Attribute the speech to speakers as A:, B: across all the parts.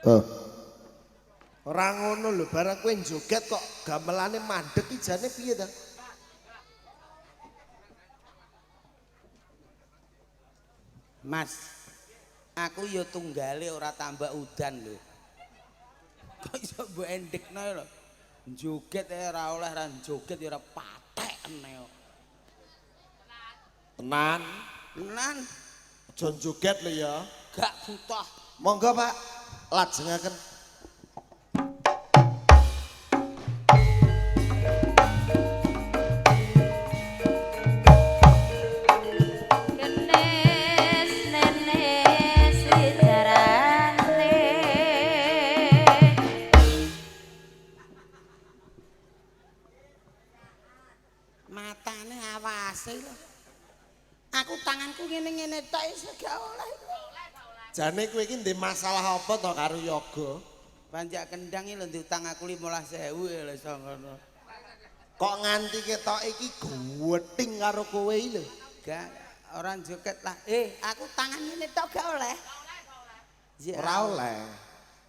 A: Oh. Ora ngono lho, barang kowe joget kok gamelane mandek iki jane piye ta?
B: Mas, aku ya tunggale ora tambah udan lho. Kok iso mbok endekno lho. Joget ora oleh, ora joget ya ora patekne kok.
A: Tenan.
B: Tenan.
A: Aja joget lho ya.
B: Gak butuh.
A: Monggo Pak, lajengaken.
C: Kenes nenes widarane
B: Matane awase lho. Aku tanganku ngene-ngene tok iso gak oleh.
A: Jane kowe iki ndek masalah apa to karo yoga?
B: Panjak kendang iki lho diutang aku 15.000 lho iso ngono.
A: Kok nganti ketok iki gweting karo kowe iki lho.
B: Gak ora joget lah. Aku tangan ngene tok gak oleh. Ya.
A: Ora oleh.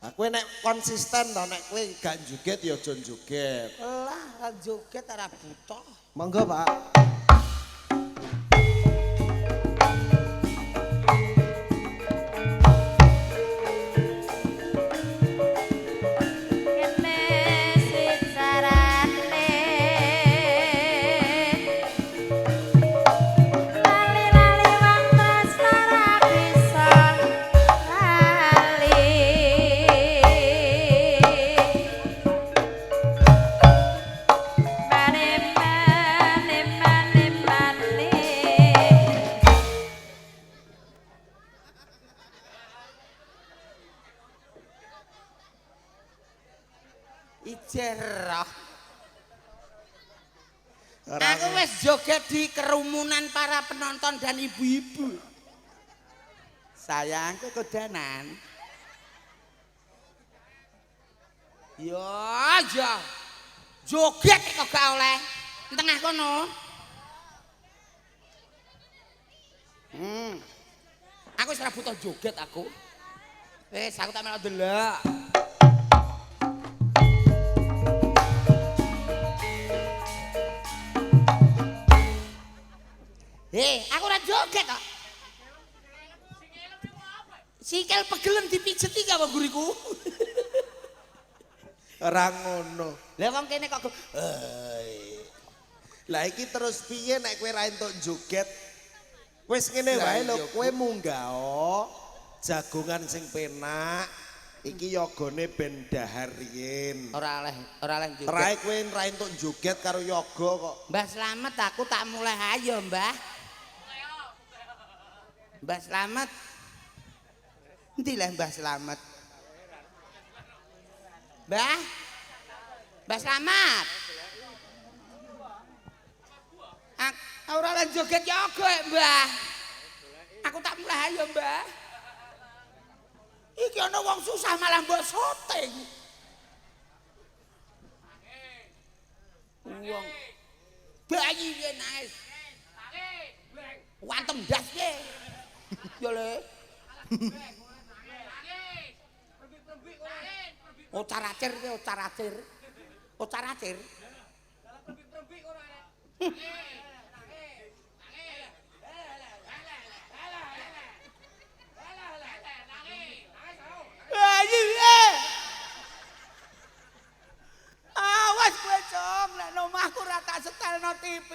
A: Lah kowe nek konsisten to nek kowe gak joget ya aja joget.
B: Lah, ora joget ora butuh.
A: Monggo Pak.
C: Kenes widarane lali-lali wong tresna ra bisa lali. Mane mane mane mane.
B: Ijer roh. Aku wis joget di kerumunan para penonton dan ibu-ibu. Sayang kekodanan. Ya, ya. Joget kok gak oleh. Tengah kono. Aku wis ora butuh joget aku. Wis aku tak melok delok. Aku ora joget kok. Sikil pegelen dipijeti gak wong guriku.
A: Ora ngono.
B: Lah wong kene kok
A: Lah iki terus piye nek kowe ra entuk joget? Wis ngene wae lho, kowe munggah jagongan sing penak. Iki yogane ben dahar riyin.
B: Ora oleh, ora oleh joget.
A: Rae kowe ra entuk joget karo yoga kok.
B: Mbah Slamet aku tak mulai ayo, Mbah. Mbah Slamet. Endi lah Mbah Slamet? Mbah? Mbah Slamet. Ora oleh joget yoga, Mbah. Aku tak mulai ayo, Mbah. Iki ana wong susah malah mbok syuting. Wong bayi piye nangis. Wantem ndas piye? Ya le. Ocar-acir piye ocar-acir. Ocar-acir. Bayi piye? Awas kowe, Cong, nek omahku ora tak setelno TV.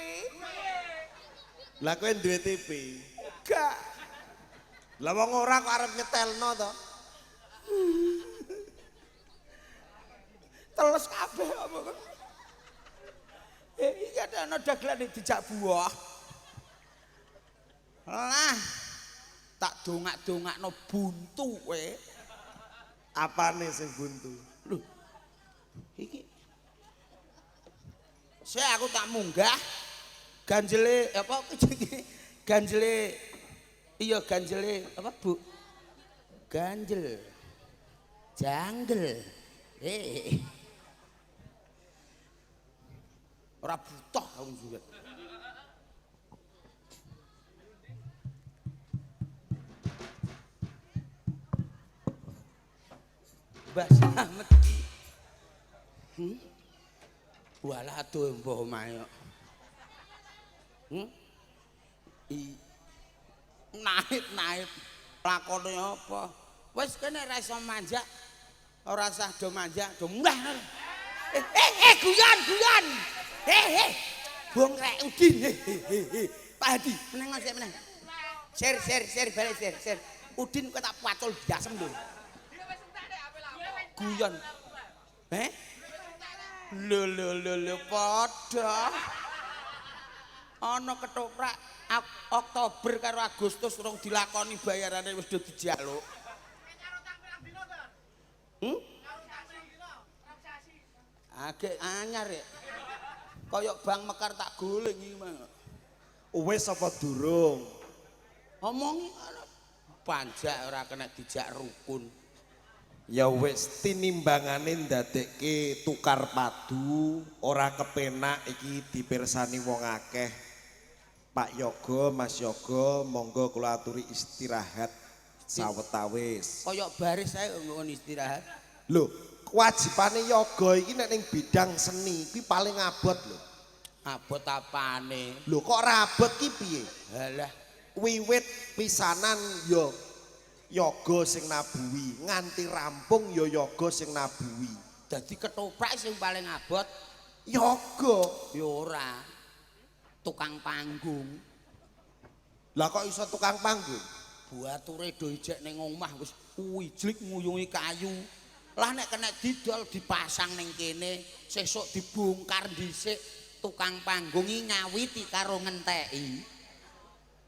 A: Lah kowe duwe TV?
B: Gak.
A: Lah wong ora kok arep nyetelno to?
B: Teles kabeh apa kok. Iki ana dagelan dijak buah. Lah, tak dongak-dongakno buntu kowe.
A: Apane sing buntu?
B: Lho. Iki. Saya aku tak munggah. Ganjele apa jenenge? Ganjele iya ganjele apa Bu? Ganjel. Janggel. Ora butuh aku juga. Mbah Slamet iki. Hmm? Walah adoh mbah omahe kok. Hmm? I naib-naib lakone apa? Wis kene ora iso manjak. Ora usah do manjak, do munggah. Eh, guyon, guyon. Eh, eh. Bong rek Udin. Eh. Pak Hadi, meneng sik meneng. Sir, sir, sir, balik sir, sir. Udin kowe tak pacul biasem lho. Guyon. Eh? Lho lho lho lho padha. Ana ketoprak Oktober karo Agustus urung dilakoni bayarane wis do dijaluk. Hmm? Agek anyar ya. Kaya Bank Mekar tak guling iki mah.
A: Wis apa durung?
B: Omongi ana panjak ora kena dijak rukun.
A: Ya wis tinimbangane ndadekke tukar padu ora kepenak iki dipirsani wong akeh. Pak Yoga, Mas Yoga, monggo kula aturi istirahat sawetawis.
B: Kaya baris ae nggon istirahat.
A: Lho, kewajibane yoga iki nek ning bidang seni kuwi paling abot lho.
B: Abot apane?
A: Lho kok ora abot ki piye?
B: Halah,
A: Wiwit pisanan ya yoga sing nabuhi, nganti rampung ya yoga sing nabuhi.
B: Dadi ketoprak sing paling abot
A: Yoga.
B: ya ora. Tukang panggung.
A: Lah kok iso tukang panggung?
B: Buature do ijek ning omah wis uwijlik nguyungi kayu. Lah nek kena didol dipasang ning kene, sesuk dibongkar dhisik. Tukang panggung iki ngawiti karo ngenteki.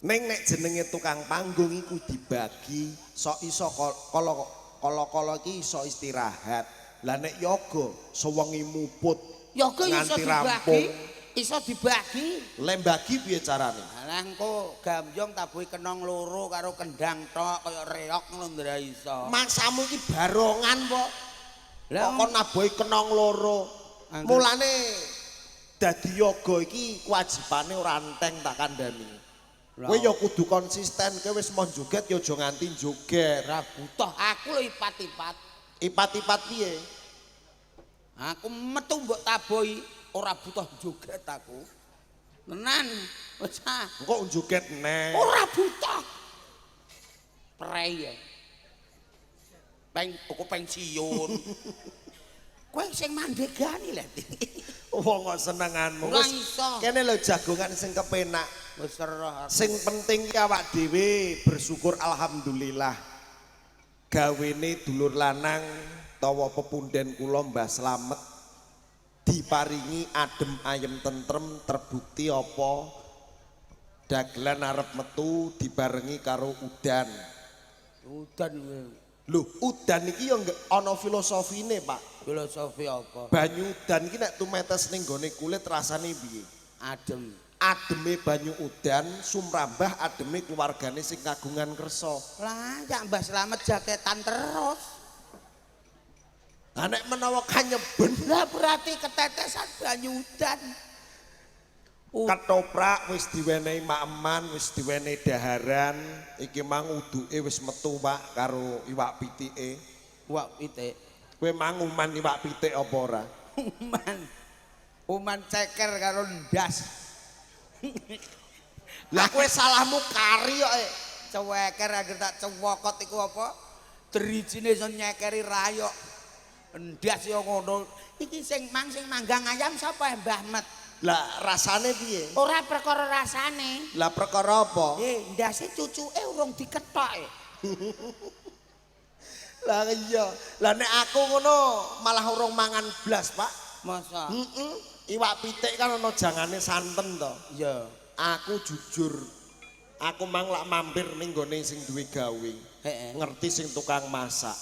A: Ning nek jenenge tukang panggung iku dibagi sok iso kala kala-kala iki iso istirahat. Lah nek yoga sewengi muput
B: Yoga iso
A: nganti
B: dibagi,
A: rampung.
B: Iso dibagi.
A: Lek bagi piye carane?
B: Lah engko gambyong tabuhi kenong loro karo kendang tok kaya reok ngono ndra iso.
A: Maksamu iki barongan kok.
B: Lah
A: Kok kon nabuhi kenong loro. Mulane dadi yoga iki kewajibane ora enteng tak kandhani. Kowe ya kudu konsisten, kowe wis mau joget ya aja nganti joget.
B: Ora butuh aku lho ipat-ipat.
A: Ipat-ipat piye?
B: Aku metu mbok tabuhi ora butuh joget aku. Tenan, wis ah.
A: Engko joget neh.
B: Ora butuh. Prei ya. Peng aku pensiun. Kowe sing mandegani lho.
A: Wong kok senenganmu.
B: Ora
A: Wis
B: iso.
A: kene lho jagongan sing kepenak.
B: Wis roh aku.
A: Sing penting ki awak dhewe bersyukur alhamdulillah. Gawene dulur lanang tawa pepunden kula Mbah Slamet diparingi adem ayem tentrem terbukti apa dagelan arep metu dibarengi karo udan.
B: Udan kowe.
A: Lho, udan iki ya ana filosofine, Pak.
B: Filosofi apa?
A: Banyu udan iki nek tumetes ning gone kulit rasane piye?
B: Adem.
A: Ademe banyu udan sumrambah ademe keluargane sing kagungan kersa.
B: Lah, ya Mbah Slamet jaketan terus.
A: Lah nek menawa kanyeben
B: Lah berarti ketetesan banyu udan.
A: Ketoprak wis diwenehi maeman, wis diwenehi daharan, iki mang uduke wis metu, Pak, karo iwak pitike.
B: Wak pitik.
A: Kowe mang uman iwak pitik apa ora?
B: Uman. Uman ceker karo ndas.
A: Lah kowe salahmu kari kok. Eh.
B: Ceweker anggere tak cewokot iku apa? Drijine iso nyekeri rayok. Ndas ya ngono. Iki sing mang sing manggang ayam sapa Mbah Met?
A: Lah rasane piye?
B: Ora perkara rasane.
A: Lah perkara apa?
B: Eh, ndase cucuke urung dikethok. E.
A: Lah iya. Lah nek aku ngono malah urung mangan blas, Pak.
B: Masa?
A: Heeh. Iwak pitik kan ana jangane santen to.
B: Iya.
A: Aku jujur, aku mang lak mampir ning gone sing duwe gawe.
B: Heeh.
A: Ngerti sing tukang masak.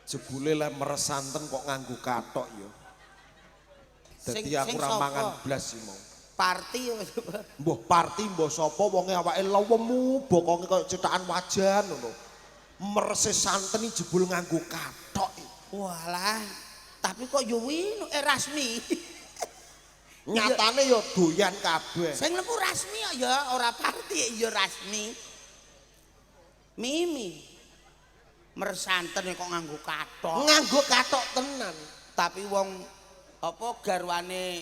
A: Jebule lek meres santen kok nganggo kathok ya. Dadi
B: Sing-
A: aku
B: sing
A: ora
B: sapa?
A: mangan blas iki mau.
B: Parti
A: Mbuh parti mbuh sapa wonge awake lewemu, bokonge kaya cetakan wajan ngono. Merese santen iki jebul nganggo kathok.
B: Walah, tapi kok yo winu rasmi.
A: Nyatane ya doyan kabeh.
B: Sing lepu rasmi kok ya ora parti ya rasmi. Mimi. Meres santen kok nganggo kathok.
A: Nganggo kathok tenan.
B: Tapi wong apa garwane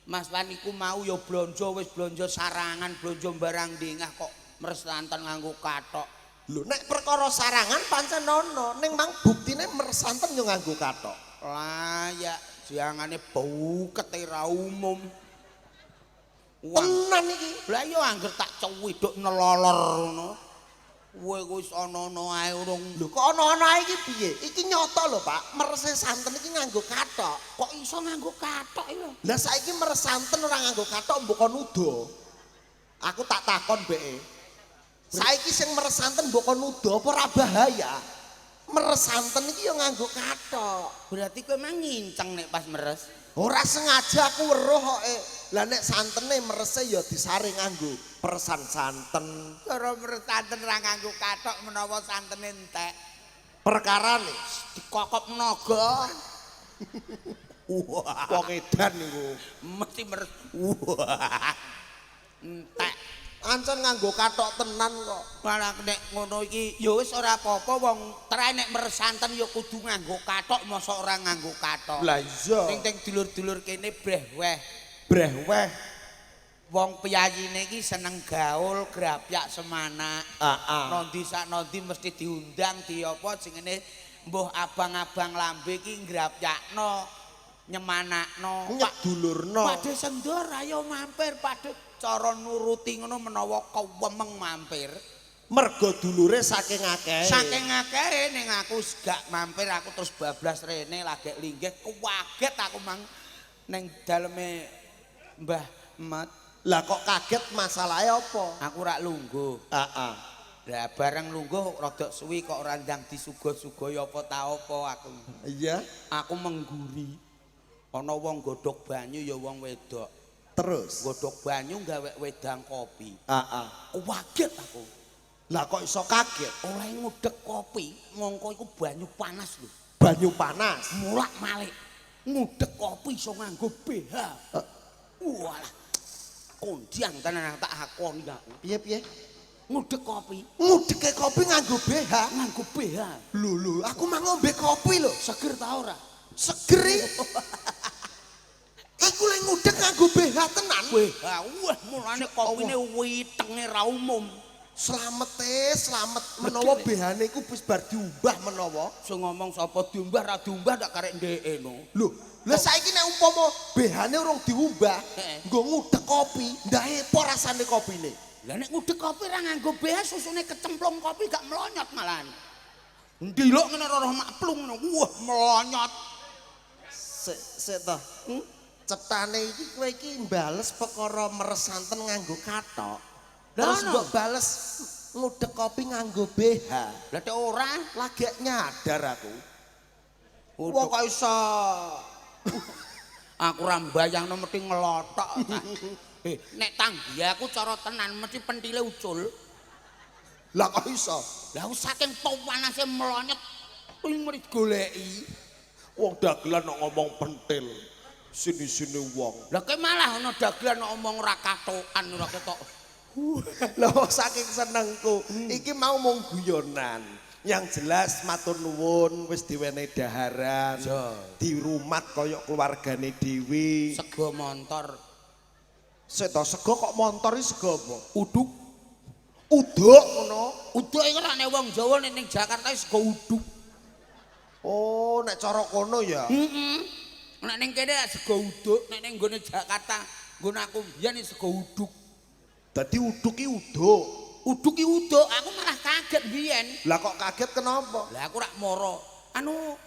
B: Mas Wan iku mau ya blonjo, wis blonjo sarangan, blonjo barang dingah, kok meres santen nganggo kathok.
A: Lho, nek perkara sarangan pancen ana, ning mang buktine meres santen yo nganggo kathok.
B: Lah ya jangane bauket ra umum. Wah.
A: Tenan iki.
B: Lah iya, angger tak cuwiduk nelolor ngono. Kowe wis ana-ana ae urung.
A: Lho, kok ana-ana ae iki piye? Iki nyata lho, Pak. Merese santen iki nganggo kathok.
B: Kok iso nganggo kathok iki lho?
A: Lah saiki meres santen ora nganggo kathok mbok kon udo. Aku tak takon beke. Saiki sing meres santen mbok kon udo apa ora bahaya? Meres santen iki ya nganggo kathok.
B: Berarti kowe emang nginceng nek pas meres.
A: Ora sengaja, aku weruh kok. Lah nek santene merese ya disaring nganggo peresan santen.
B: Cara meres santen ra nganggo kathok menawa santene entek.
A: Perkarane
B: dikokop naga. Wah,
A: wong edan niku.
B: Mesti meres. Wah. Entek.
A: Ancen nganggo kathok tenan kok.
B: Malah nek ngono iki ya wis ora apa-apa, wong trae nek meres santen ya kudu nganggo kathok, mosok ora nganggo kathok.
A: Lah iya.
B: Ning teng dulur-dulur kene breh weh.
A: Breh weh.
B: Wong piyayine iki seneng gaul, grapyak semanak.
A: Heeh.
B: Nondi sak nondi mesti diundang, di apa jenenge, mbuh abang-abang lambe iki ngrapyakno, nyemanakno.
A: Nyedulurno.
B: Pakde Sendor, ayo mampir, Pakde. Cara nuruti ngono menawa kewemeng mampir.
A: Mergo dulure saking akeh.
B: Saking akehe, ning aku gak mampir, aku terus bablas rene lagek linggih, kaget aku mang ning daleme Mbah Met.
A: Lah kok kaget, masalahe apa?
B: Aku rak lungguh.
A: Heeh.
B: Lah bareng lungguh rada suwi kok ora ndang disuguh-suguhi apa ta apa aku.
A: Iya.
B: Aku mengguri. Ana wong godhog banyu, ya wong wedok.
A: Terus.
B: Godhog banyu gawe wedang kopi.
A: Heeh.
B: Kaget aku.
A: Lah kok iso kaget?
B: Oleh ngudek kopi, mongko iku banyu panas lho.
A: Banyu panas.
B: Mulak-malik. Ngudek kopi iso nganggo BH. Walah. Kondiang tenan tak akoni aku.
A: Piye-piye?
B: Ngudek kopi.
A: Ngudeke kopi nganggo BH.
B: Nganggo BH.
A: Lho lho, aku mah ngombe kopi lho.
B: Seger ta ora?
A: Seger iki. Iku lek ngudek nganggo BH tenan.
B: BH. Wah, mulane kopine witenge ra umum.
A: Slamet e, slamet menawa BH-ne iku wis bar diumbah menawa.
B: Sing ngomong sapa? Diumbah ra diumbah tak karek ndeke no.
A: Lho, lah saiki nek umpama BH-ne urung diumbah, nggo ngudek kopi, ndahe apa rasane kopine?
B: Lah nek ngudek kopi ra nganggo BH, susune kecemplung kopi gak melonyot malahan. Ndiluk ngene roh makplung ngono. Wah, melonyot.
A: Sik, sik toh. Cetane iki kowe iki mbales perkara meres santen nganggo kathok.
B: Lah
A: Terus
B: ono.
A: mbok bales ngudek kopi nganggo BH.
B: Lah tek ora.
A: Lagi nyadar aku. Wong kok iso.
B: Aku ora mbayangno mesti ngelotok ta. Nek tanggi aku cara tenan mesti pentile ucul.
A: Lah kok iso?
B: Lah aku saking panase melonyot kuwi mesti goleki.
A: Wong dagelan kok ngomong pentil. Sini-sini wong.
B: Lah kowe malah ana dagelan kok omong ora katokan ora ketok.
A: Lah saking senengku, iki mau mung guyonan. Yang jelas matur nuwun wis diwenehi daharan.
B: Iya.
A: Dirumat kaya keluargane dhewe.
B: Sego montor.
A: Sik to, sego kok montor iki sego apa?
B: Uduk.
A: Uduk ngono.
B: Uduk iku nek wong Jawa nek ning Jakarta sego uduk.
A: Oh, nek cara kono ya.
B: Heeh. Nek ning kene sego uduk, nek ning nggone Jakarta, nggon aku mbiyen sego uduk.
A: Dadi uduk ki uduk.
B: Uduk ki uduk, aku malah kaget mbiyen.
A: Lah kok kaget kenapa?
B: Lah aku rak moro. Anu,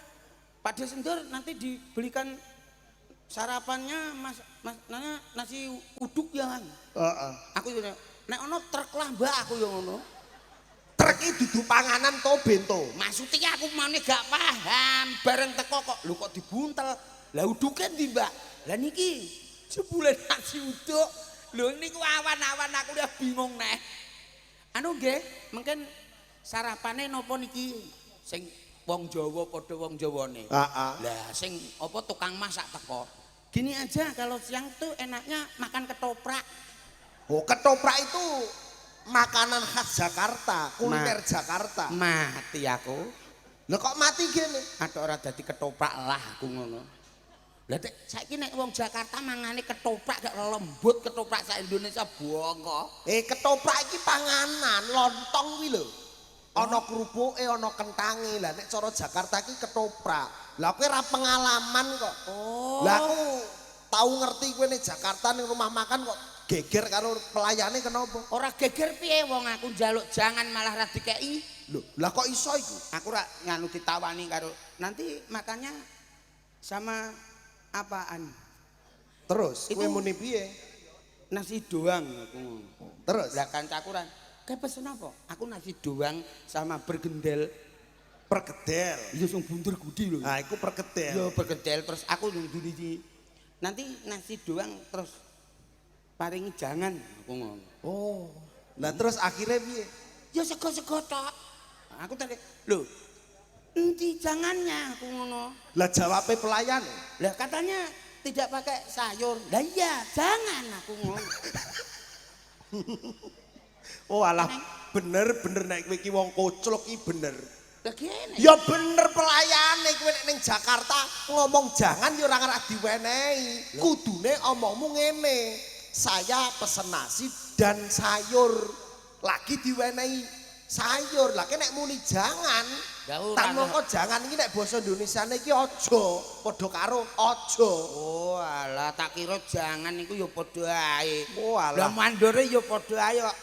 B: Pak Desendur nanti dibelikan sarapannya Mas Mas nanya nasi uduk ya kan.
A: Heeh.
B: Aku yo nek ana truk lah Mbak, aku yo ngono.
A: Truk iki dudu panganan to, bento.
B: Maksudnya aku mane gak paham, bareng teko kok lho kok dibuntel. Lah uduke ndi, Mbak? Lah niki jebule nasi uduk. Lho niku awan-awan aku udah bingung neh. Anu nggih, mungkin sarapane napa niki sing wong Jawa padha wong Jawane.
A: Heeh.
B: Lah sing apa tukang masak teko. Gini aja, kalau siang tuh enaknya makan ketoprak.
A: Oh, ketoprak itu makanan khas Jakarta, kuliner Jakarta.
B: Mati aku.
A: Lah kok mati gene?
B: Atok ora dadi ketoprak lah aku ngono. Lah tek saiki nek wong Jakarta mangane ketoprak gak lembut ketoprak sak Indonesia bongko.
A: Eh ketoprak iki panganan, lontong kuwi lho. Ana kerupuke, ana kentange. Lah nek cara Jakarta iki ketoprak. Lah kowe ora pengalaman kok.
B: Oh.
A: Lah aku tau ngerti kowe ning Jakarta ning rumah makan kok geger karo pelayane kenapa?
B: Ora geger piye wong aku njaluk jangan malah ra dikeki.
A: Lho, lah kok iso iku?
B: Aku ra nganu ditawani karo nanti makannya sama apaan?
A: Terus
B: Itu-
A: kowe muni piye?
B: Nasi doang aku ngono.
A: Terus
B: Lah kancaku ra, "Kae pesen apa?" Aku nasi doang sama bergendel.
A: Perkedel.
B: Iya sing bunder gudi lho.
A: Nah, iku perkedel.
B: Iya bergendel terus aku nduni iki. Nanti nasi doang terus paringi jangan aku ngono.
A: Oh. Lah terus akhirnya piye?
B: Ya sego-sego tok. Aku tadi, lho, endi jangannya aku ngono.
A: Lah jawabe pelayan.
B: Lah katanya tidak pakai sayur. Lah iya, jangan aku ngono.
A: Oh alah, bener-bener nek kowe iki wong koclok iki bener.
B: Lah gene.
A: Ya bener pelayane kowe nek ning Jakarta ngomong jangan ya ora ngarah diwenehi. Kudune omongmu ngene. Saya pesen nasi dan sayur. Lagi diwenehi sayur. Lah nek muni jangan,
B: Lah ora.
A: tan mongko jangan iki nek basa Indonesiane iki aja, padha karo aja.
B: Oh alah, tak kira jangan iku ya padha ae.
A: Oh
B: Lah
A: alah.
B: mandore ya padha ae kok.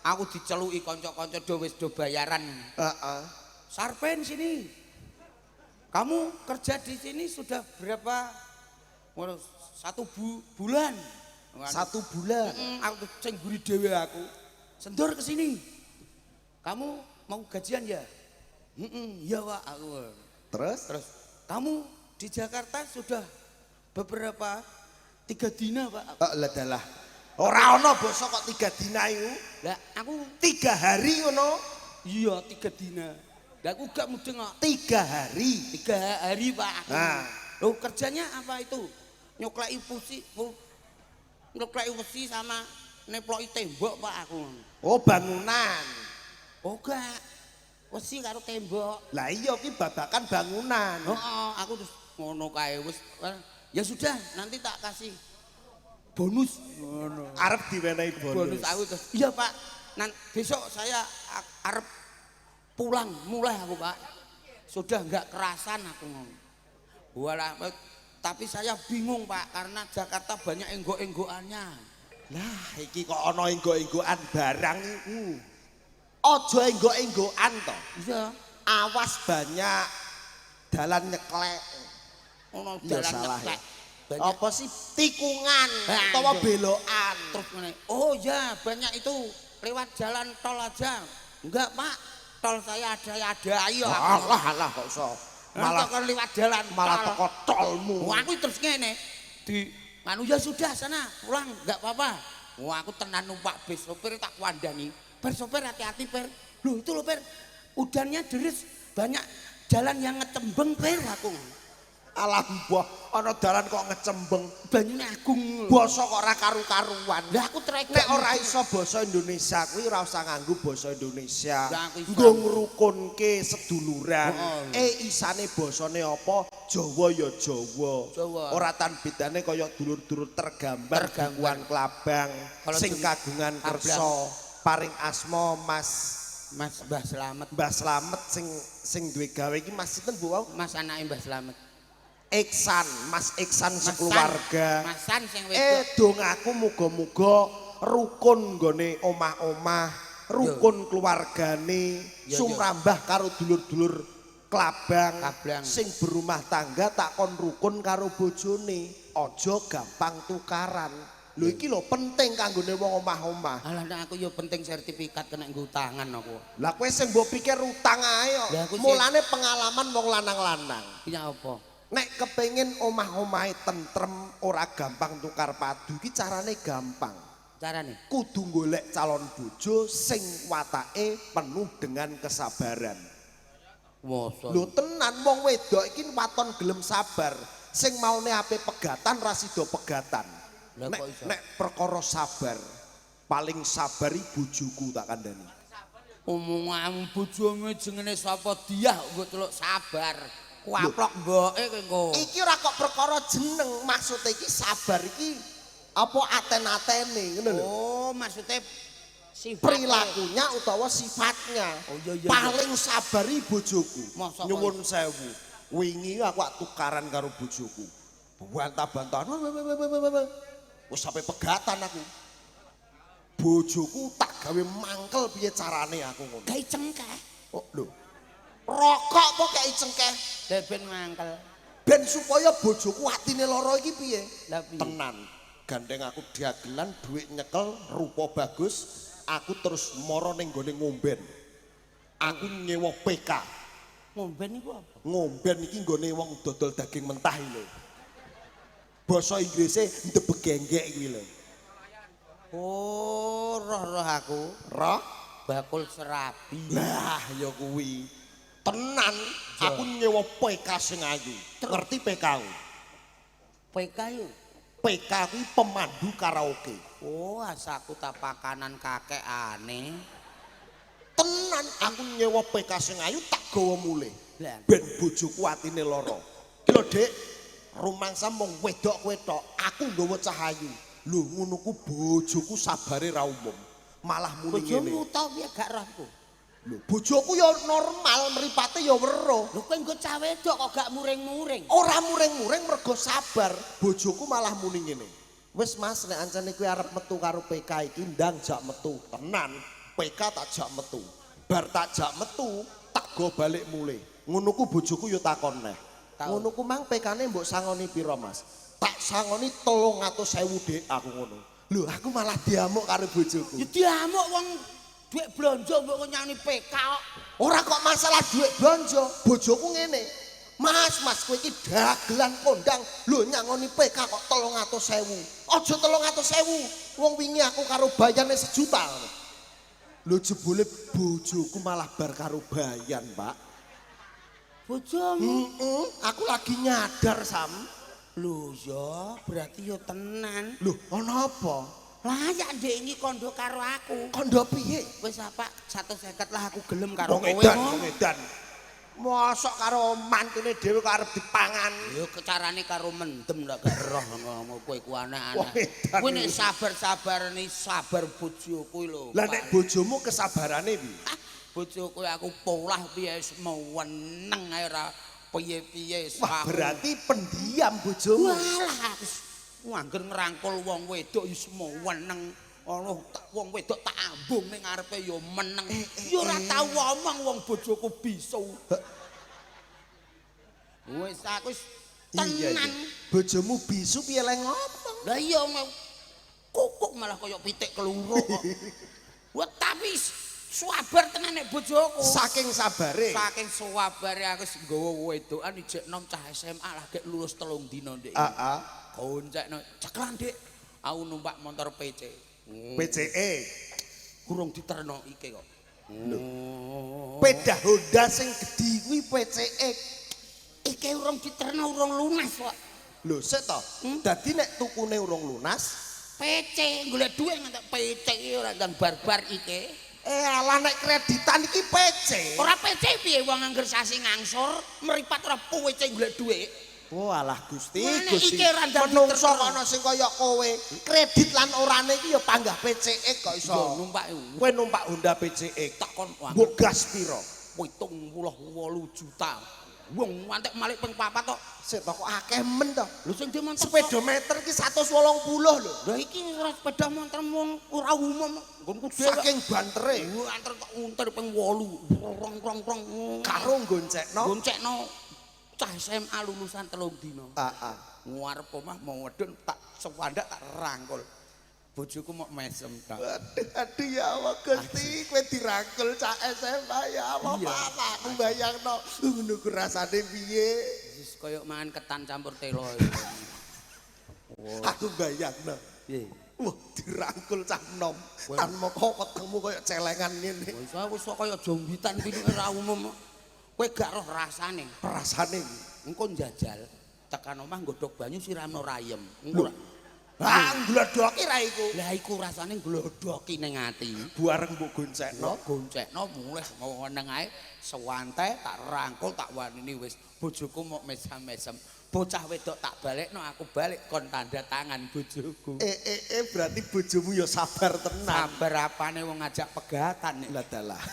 B: Aku diceluki kanca-kanca do wis do bayaran.
A: Heeh.
B: Sarpen sini. Kamu kerja di sini sudah berapa? Ngono, satu bulan.
A: 1 bulan.
B: Aku sing mburi dhewe aku. Sendur ke sini. Kamu mau gajian ya? Heeh, iya Pak aku.
A: Terus?
B: Terus kamu di Jakarta sudah beberapa 3 dina Pak.
A: Oh, lah dalah. Ora ana basa kok 3 dina iku.
B: Lah aku
A: 3 hari ngono.
B: Iya 3 dina. Lah aku gak mudeng kok.
A: 3 hari.
B: 3 hari Pak aku.
A: Nah.
B: Loh kerjanya apa itu? Nyokleki pusi, nyokleki wesi sama neploki tembok Pak aku.
A: Oh bangunan.
B: Oh gak. Wesi karo tembok.
A: Lah iya ki babakan bangunan.
B: Heeh, aku terus ngono kae wis. Ya sudah, nanti tak kasih bonus. Ngono.
A: Arep diwenehi bonus.
B: Bonus aku terus. Iya, Pak. Nan besok saya arep pulang, mulai aku, Pak. Sudah enggak kerasan aku ngono. Walah, tapi saya bingung, Pak, karena Jakarta banyak enggok-enggokannya.
A: Lah iki kok ana enggok-enggokan barang iku. Aja enggok-enggokan to.
B: Iya.
A: Awas banyak dalan nyeklek.
B: Ono
A: Iya,
B: dalan
A: salah
B: nyeklek.
A: ya.
B: Banyak
A: Apa sih tikungan
B: Nah,
A: utawa
B: iya.
A: belokan.
B: Terus ngene. Oh ya, banyak itu lewat jalan tol aja. Enggak, Pak. Tol saya ada ada ayo.
A: Alah alah kok iso.
B: Malah
A: Malah
B: kan lewat jalan
A: malah
B: tol.
A: teko tolmu.
B: Wah, aku terus ngene. Di anu ya sudah sana pulang enggak apa-apa. Wah, aku tenan numpak bis sopir tak wandani. Per sopir hati-hati per. Loh itu loh per. Udannya deres banyak jalan yang ngecembeng per aku.
A: Alah mbah, ana dalan kok ngecembeng.
B: Banyune agung.
A: Basa kok ora karu-karuan.
B: Lah aku trek
A: Nek ora iso basa Indonesia kuwi ora usah nganggo basa Indonesia.
B: Lah aku iso.
A: Nggo ngrukunke seduluran.
B: Heeh.
A: Eh isane basane apa? Jawa ya Jawa.
B: Jawa.
A: Ora tan bedane kaya dulur-dulur tergambar
B: Tergambar.
A: Dukuhan Klabang
B: Kalau
A: sing kagungan
B: Klabang.
A: kersa paring asma Mas
B: Mas Mbah Slamet.
A: Mbah Slamet sing sing duwe gawe iki Mas sinten Bu wau?
B: Mas anake Mbah Slamet.
A: Iksan, Mas Iksan
B: Mas
A: sekeluarga.
B: San, Mas San sing
A: Eh
B: wedok.
A: dongaku muga-muga rukun nggone omah-omah, rukun keluargane,
B: Yo, yo.
A: sumrambah karo dulur-dulur Klabang,
B: Klabang.
A: sing berumah tangga tak kon rukun karo bojone, aja gampang tukaran. Lho iki lho penting kanggone wong omah-omah.
B: Alah nek aku yo penting sertifikat kena nggo utangan aku.
A: Lah kowe sing mbok pikir utang ae kok.
B: Lah aku sih-
A: Mulane pengalaman wong lanang-lanang.
B: Iya apa?
A: Nek kepengin omah-omahe tentrem, ora gampang tukar padu iki carane gampang.
B: Carane?
A: Kudu golek calon bojo sing watake penuh dengan kesabaran.
B: Mosok.
A: Lho tenan wong wedok iki waton gelem sabar. Sing maune ape pegatan ra sida pegatan.
B: Lah
A: Nek,
B: kok iso?
A: nek perkara sabar, paling sabar iki bojoku tak kandhani.
B: Omonganmu bojomu jenenge sapa Diah mbok celuk sabar. Kuaplok mboke kowe engko.
A: Iki ora kok perkara jeneng, maksude iki sabar iki apa aten-atene ngono lho.
B: Oh, maksudnya sifat
A: Perilakunya utawa sifatnya.
B: Oh, iya.
A: Paling sabar iki bojoku.
B: Mosok
A: Nyuwun sewu. Wingi aku ak tukaran karo bojoku. Bantah-bantahan. Wis sampe pegatan aku. Bojoku tak gawe mangkel piye carane aku ngono.
B: Gawe cengkeh.
A: Oh, lho. Rokok apa kei cengkeh?
B: Lah ben mangkel.
A: Ben supaya bojoku atine lara iki piye?
B: Lah piye?
A: Tenan. Gandeng aku dagelan dhuwit nyekel rupa bagus, aku terus mara ning gone ngomben. Aku nyewa PK.
B: Ngomben iku apa?
A: Ngomben iki nggone wong dodol daging mentah iki lho. Basa Inggrise ndebegenggek kuwi lho.
B: Oh, roh-roh aku.
A: Roh?
B: Bakul serabi.
A: Lah ya kuwi. Tenan, aku nyewa PK sing ayu. Ngerti PK ku?
B: PK yo.
A: PK kuwi pemandu karaoke.
B: Oh, asaku tak pakanan kakekane.
A: Tenan aku nyewa PK sing ayu tak gawa mulih.
B: Lah.
A: Ben bojoku atine lara. Ki lho, Dik, rumangsa mung wedok kowe tok, aku nggawa cah ayu. Lho ngono ku bojoku sabare ra umum. Malah muni ngene.
B: Bojomu tau piye gak rohku?
A: Lho, bojoku ya normal, mripate ya weruh.
B: Lho kowe nggo cah wedok kok gak muring-muring.
A: Ora muring-muring mergo sabar. Bojoku malah muni ngene. Wis Mas, nek ancene kowe arep metu karo PK iki ndang jak metu. Tenan, PK tak jak metu. Bar tak jak metu, tak go balik mulih. Ngono ku bojoku ya takon neh. Ngono ku mang PK-ne mbok sangoni pira, Mas? Tak sangoni 300.000, Dik, aku ngono. Lho, aku malah diamuk karo bojoku.
B: Ya diamuk wong dhuwit blonjo mbok nyani PK kok.
A: Ora kok masalah dhuwit blonjo, bojoku ngene. Mas, mas kowe iki dagelan kondang, lho nyangoni PK kok 300.000. Aja 300.000. Wong wingi aku karo bayane 1 juta. Lho jebule bojoku malah bar karo bayan, Pak.
B: Bojomu?
A: Aku lagi nyadar, Sam.
B: Lho ya, berarti ya tenan.
A: Lho, ana apa?
B: Lah ya ndek iki kondo karo aku.
A: Kondo piye?
B: Wis apa 150 lah aku gelem karo
A: Wong
B: kowe.
A: edan, wong edan. Mosok karo mantune dhewe kok arep dipangan.
B: Ya kecarane karo mendem lak gak roh ngomong kowe ku
A: Wong
B: aneh-aneh.
A: edan
B: Kowe nek
A: iki.
B: sabar-sabarane sabar bojoku lho.
A: Lah nek bojomu kesabarane piye?
B: Ah, bojoku aku polah piye wis meneng ae ora piye-piye.
A: Wah, berarti pendiam bojomu.
B: Walah wis angger ngrangkul wong wedok wis meneng. Ana wong wedok tak ambung ning ngarepe ya meneng. Ya ora tau omong wong bojoku bisu. Wis aku wis tenan.
A: Bojomu bisu piye le ngomong?
B: Lah iya kukuk malah kaya pitik keluruk kok. Wah tapi sabar tenan nek bojoku.
A: Saking sabare.
B: Saking suwabare aku wis nggawa wedokan ijek nom cah SMA lagi lulus 3 dina ndek.
A: Heeh.
B: Goncekno ceklan Dik. Aku numpak motor PC.
A: PCE.
B: Kurang diterno iki kok.
A: Lho. Pedah Honda sing gedhi kuwi PCE.
B: Iki urung diterno urung lunas kok.
A: Lho sik to. Dadi nek tukune urung lunas,
B: PC golek dhuwit ngantek PC iki ora ndang barbar iki.
A: Alah nek kreditan iki PC.
B: Ora PC piye wong angger sasi ngangsur, mripat ora PC golek dhuwit.
A: Oh alah Gusti,
B: Gusti.
A: Iki menungso kok ana sing kaya kowe. Kredit lan orane iki ya panggah PCE kok iso.
B: Yo numpak
A: Kowe numpak Honda PCE.
B: Tak kon
A: Mbok gas pira?
B: 78 juta. Wong ngantek malik ping 4 tok.
A: Sik to kok akeh men to.
B: Lho sing di motor
A: Speedometer iki 180 lho.
B: Lah iki ora sepeda motor wong ora umum. Nggonku dhewe.
A: Saking bantere.
B: Anter tok untir ping 8. Rong rong rong.
A: Karo nggoncekno.
B: Goncekno cah SMA lulusan 3 dina.
A: Heeh.
B: Ngarep omah mau medun tak sewandak tak rangkul. Bojoku mok mesem tok.
A: Aduh, aduh ya Allah Gusti, kowe dirangkul cah SMA ya Allah, Pak, aku bayangno ngono ku rasane piye.
B: Wis koyo mangan ketan campur telo.
A: Aku bayangno.
B: Piye?
A: Wah, dirangkul cah nom. Tanpa kok wetengmu koyo celengan ngene.
B: Wis aku sok koyo jombitan pinuke ora umum. Kowe gak roh rasane.
A: Rasane
B: engko njajal tekan omah nggodhog banyu siramno rayem. Engko
A: Ah, ngglodhoki ra iku.
B: Lah iku rasane ngglodhoki ning ati.
A: Buareng mbok goncekno.
B: Goncekno mulih meneng ae sewante tak rangkul tak wanini wis bojoku mok mesam-mesem. Bocah wedok tak balekno aku balik kon tanda tangan bojoku.
A: Berarti bojomu ya sabar tenan.
B: Sabar apane wong ngajak pegatan nek.
A: Lah dalah.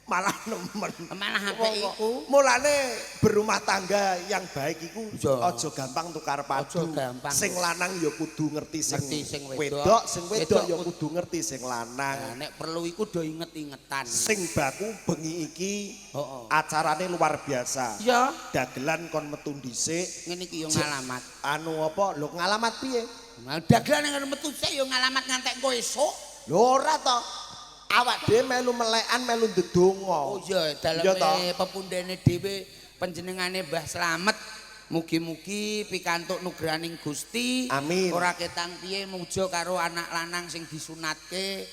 A: Malah nemen.
B: Malah apik iku.
A: Mulane berumah tangga yang baik iku aja gampang tukar padu.
B: Gampang.
A: Sing lanang ya kudu ngerti sing,
B: Ngerti sing wedok.
A: Sing wedok ya kudu ngerti sing lanang.
B: Nah, nek perlu iku do inget-ingetan.
A: Sing baku bengi iki
B: Heeh.
A: acarane luar biasa.
B: Iya.
A: Dagelan kon metu dhisik.
B: Ngene iki yo ngalamat.
A: Anu apa? Lho ngalamat piye?
B: Nah, dagelan yang metu sik yo ngalamat ngantek engko esuk.
A: Lho ora to. Awak dhewe melu melekan melu ndedonga.
B: Oh iya, daleme pepundhene dhewe panjenengane Mbah Slamet. Mugi-mugi pikantuk nugrahaning Gusti.
A: Amin.
B: Ora ketang piye muja karo anak lanang sing disunatke.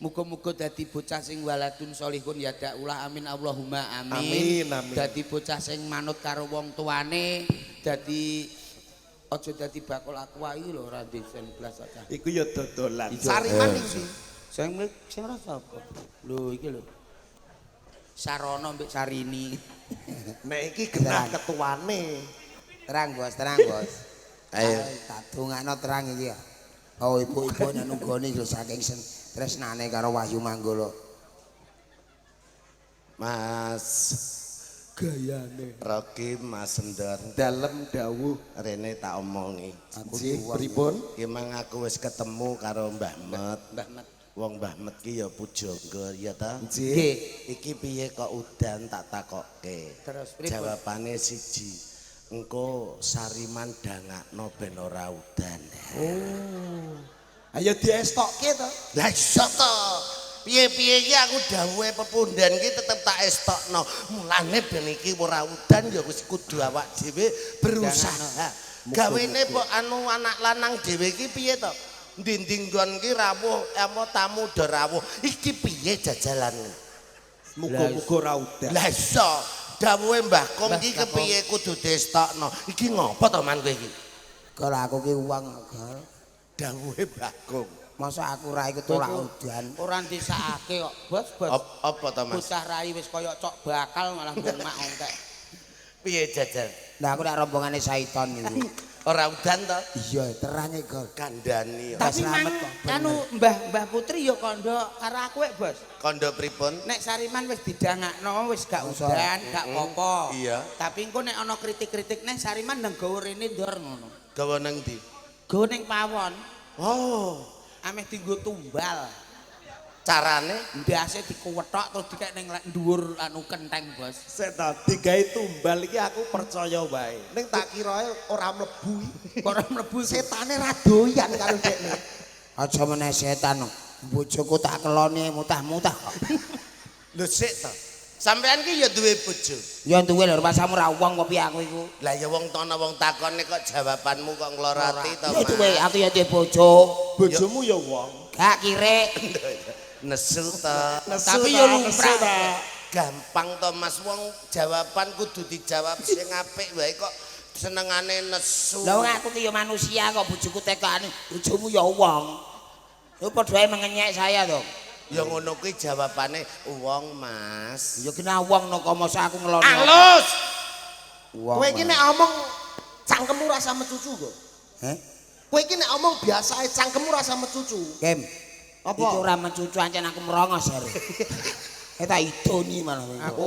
B: Muga-muga dadi bocah sing waladun sholihun ya daulah amin Allahumma amin.
A: Amin, amin.
B: Dadi bocah sing manut karo wong tuane, dadi aja dadi bakul aqua iki lho ora disen blas aja.
A: Iku ya dodolan. Sariman iki.
B: Sing sing rasa apa? Lho iki lho. Sarono mbek Sarini.
A: Nek iki genah ketuane.
D: Terang bos, terang bos.
E: Ayo.
D: Tak dongakno terang iki ya. Oh ibu-ibu nek nunggoni lho saking tresnane karo Wahyu Manggolo.
E: Mas
B: gayane.
E: Rocky Mas Sendor
A: Dalem dawuh
E: rene tak omongi.
D: Aku
A: nggih pripun?
E: Ki mang aku wis ketemu karo Mbah Met.
B: Mbah Met.
E: Wong Mbah Met ki ya pujangga ya ta?
A: Nggih.
E: Iki piye kok udan tak takokke.
B: Terus pripun?
E: Jawabane siji. Engko Sariman dangakno ben ora udan.
A: Oh. Ayo diestokke to.
E: Lah iso to. Piye-piye iki aku dawuhe pepundhen iki tetep tak estokno. Mulane ben iki ora udan ya wis kudu awak dhewe berusaha. Gawene mbok anu anak lanang dhewe iki piye to? Ndi-ndi nggon ki rawuh, apa tamu do rawuh. Iki piye jajalan?
A: Muga-muga ora udan.
E: Lah iso. Dawuhe Mbah Kong iki kepiye kudu diestokno. Iki ngopo to man kowe iki?
D: Gol aku ki uang gol.
E: Dawuhe Mbah Kong.
D: Masa aku ra iku tolak udan.
B: Ora disakake kok, Bos, Bos.
E: Apa to Mas?
B: Bocah rai wis kaya cok bakal malah mbongmak ongkek.
E: Piye jajal?
D: Lah aku nek rombongane Saiton niku.
E: Ora udan to?
D: Iya, terange gol.
E: Kandhani.
B: Tapi mang
D: Slamet kok, bener.
B: anu Mbah Putri ya kandha karo aku wek, Bos.
E: Kandha pripun?
B: Nek Sariman wis didangakno wis gak
D: Masa?
B: udan, gak apa-apa.
E: Iya.
B: Tapi engko nek ana kritik-kritik neh Sariman ndang gawa rene ndor ngono.
E: Gawa nang ndi?
B: Gawa ning pawon.
E: Oh,
B: Ameh dienggo tumbal.
E: Carane
B: Ndase dikuwethok terus dikek ning dhuwur anu kenteng, Bos.
A: Sik ta digawe tumbal iki aku percaya wae. Ning tak kirae ora mlebu.
B: Kok ora mlebu
A: Setane ra doyan karo dekne.
D: Aja meneh setan. Bojoku tak keloni mutah-mutah kok.
E: Lho sik to. Sampean ki ya duwe bojo.
D: Ya duwe lho rumasamu ra wong apa piye aku iku.
E: Lah ya wong tono wong takone kok jawabanmu kok nglorati to.
D: Ya duwe, aku ya duwe bojo.
A: Bojomu ya wong.
D: Gak kirek.
E: Nesu to.
B: Tapi ya lumrah.
E: Gampang to Mas, wong jawaban kudu dijawab sing apik wae kok senengane nesu.
D: Lah wong aku ki ya manusia kok bojoku tekane, bojomu ya wong. Ya padha ae mengenyek saya to.
E: Ya ngono kuwi jawabane wong Mas.
D: Ya kena wong no kok masa aku ngeloni.
E: Alus.
D: Wong.
A: Kowe iki nek omong cangkemmu rasa mecucu kok.
D: Heh?
A: Kowe iki nek omong biasae cangkemmu rasa mecucu.
D: Kim.
A: Apa?
D: Iki ora mencucu ancen aku merongos jare. Eh tak idoni malah kowe.
B: Aku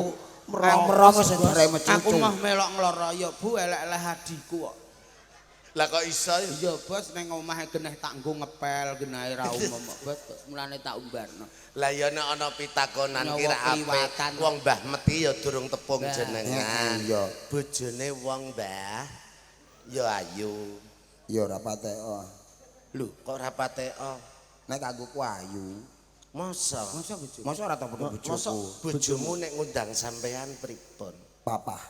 D: merongos jare mecucu.
B: Aku mah melok ngloro ya Bu, elek-elek adiku kok.
E: Lah kok iso ya?
B: Iya, Bos, ning omahe geneh tak nggo ngepel genahe ra umum kok, Bos. Mulane tak umbarno.
E: Lah ya nek ana pitakonan
B: Nyawa
E: ki ra apik.
B: kliwatan.
E: Wong Mbah Meti ya durung tepung
B: Mbah.
E: jenengan.
D: Iya.
E: Bojone wong Mbah ya ayu.
D: Ya ora patek.
E: Lho, kok ora pateko?
D: Nek aku ku ayu.
E: Masa?
B: Masa bojo?
D: Masa ora tau padha
E: Masa
D: bojoku.
E: bojomu nek ngundang sampean pripun?
D: Papa.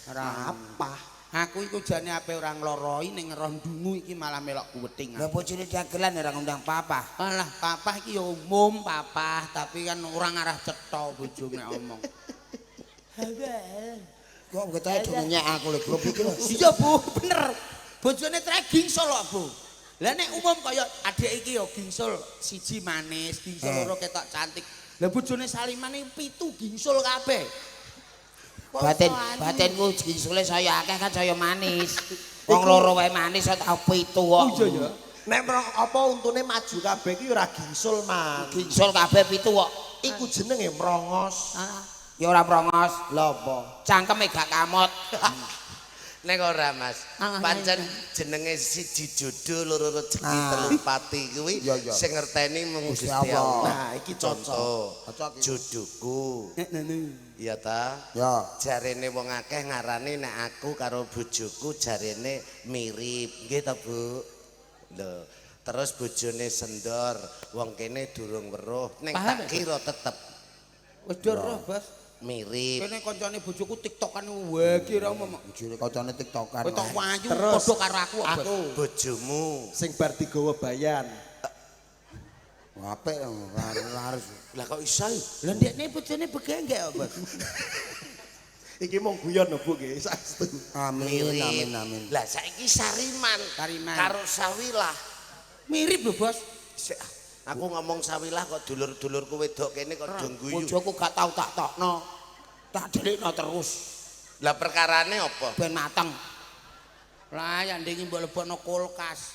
B: Ora
A: Apa?
B: Aku iku jane ape ora ngloroi ning roh ndungu iki malah melok kuweting.
D: Lah bojone dagelan ora ngundang papa.
B: Alah, papah iki ya umum papah, tapi kan ora ngarah cetha bojomu nek omong.
D: Kok ketoke do ngenyek aku lho grup iki lho.
B: Iya, Bu, bener. Bojone trek gingsul kok, Bu. Lah nek umum kaya adik iki ya gingsul siji manis, gingsul loro ketok cantik. Lah bojone Saliman iki 7 gingsul kabeh.
D: Batin batinku gingsule saya akeh kan saya manis. Wong loro wae manis kok tau 7 kok.
B: Iya ya.
A: Nek apa untune maju kabeh iki ora gingsul, Man.
D: Gingsul kabeh 7 kok.
A: Iku jenenge mrongos.
D: Ya ora prongos.
A: Lha apa?
D: Cangkeme gak kamot.
E: Nek ora Mas, pancen jenenge siji jodoh loro rezeki telu pati kuwi sing ngerteni mung Gusti Allah.
A: Nah, iki cocok.
D: Cocok iki.
E: Jodohku. Iya ta?
D: Ya.
E: Jarene wong akeh ngarani nek aku karo bojoku jarene mirip. Nggih ta, Bu? Lho, terus bojone sendor, wong kene durung weruh, ning tak kira tetep
B: Wis roh, Bos.
E: mirip.
B: Kene kancane bojoku tiktokan wae kira umum.
D: Bojone kancane tiktokan.
B: Ketok wayu padha karo aku kok, Bos.
A: Aku
E: Bojomu
A: sing bar digawa bayan.
D: Apik laris.
E: Lah kok iso?
B: Lah ndekne bojone begenggek kok, Bos.
A: Iki mung guyon lho, Bu nggih, saestu.
D: Amin amin amin.
E: Lah saiki Sariman,
B: Sariman.
E: Karo Sawilah.
B: Mirip lho, Bos.
E: Sik, aku ngomong Sawilah kok dulur-dulurku wedok kene kok do guyu.
D: Bojoku gak tau tak tokno. Tak delikno terus
E: Lah perkarane apa?
D: ben mateng.
B: Lah ya ndek mbok lebokno kulkas.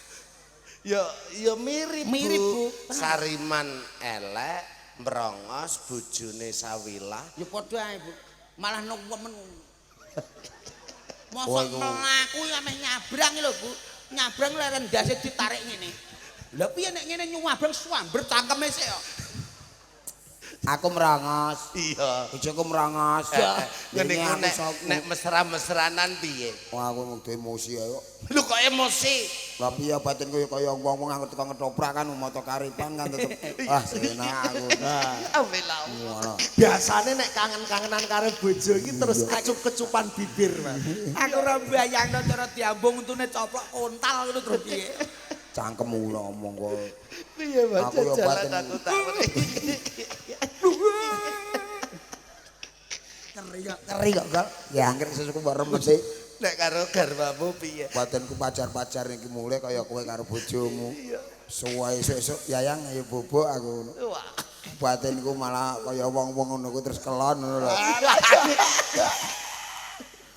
E: Ya ya mirip,
B: Mirip, Bu.
E: Sariman elek, mrongos bojone Sawilah.
B: Ya padha ae, Bu. Malah nemen. Mosok mlaku ya meh nyabrang lho, Bu. Nyabrang leren ndase ditarik ngene. Lah piye nek ngene nyabrang swamber cangkeme sik kok.
D: Aku merongos.
E: Iya.
D: Bojoku merongos.
E: Ngene iku nek mesra-mesranan piye?
D: Wah aku mung emosi ae kok.
E: Lho kok emosi?
D: Lah piye batinku ya kaya wong-wong angger teko ngetoprak kan moto karipan kan tetep ah enak aku. Ngono.
A: Biasane nek kangen-kangenan karo bojo iki terus kecup-kecupan bibir, Mas.
B: Aku ora mbayangno cara diambung untune coplok kontal ngono terus piye.
D: Cangkemmu ngomong kok.
E: Piye Mas
D: Aku ya
E: jalan
D: batin.
E: aku tak
D: Keri kok, keri kok, Gol. Ya angger sesuku mbok remen sih.
E: Nek karo garwamu piye?
D: Batinku pacar-pacar iki mulih kaya kowe karo bojomu. Suwe esuk-esuk yayang ayo bobok aku ngono.
E: Wah.
D: Batinku malah kaya wong-wong ngono ku terus kelon ngono lho.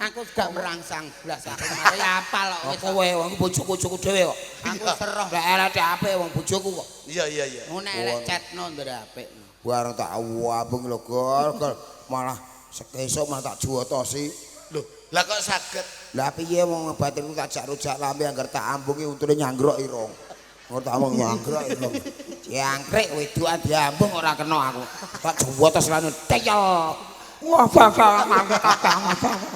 B: Aku gak merangsang blas aku mari apal kok wis.
D: Kowe wong bojoku-bojoku dhewe kok.
B: Aku seroh.
D: Lek elek apik wong bojoku kok.
E: Iya iya iya.
B: Ngono elek chatno ndere apik.
D: Bareng tak wabung lho gol, gol. Malah sekesuk malah tak juotosi.
E: Lho, lah kok saged?
D: Lah piye wong batinku tak jak rujak lambe angger tak ambungi untune nyanggrok irung. Ora tak omong nyanggrok irung. Jangkrik wedokan diambung ora kena aku. Tak juotos lan teyel. Wah, bakal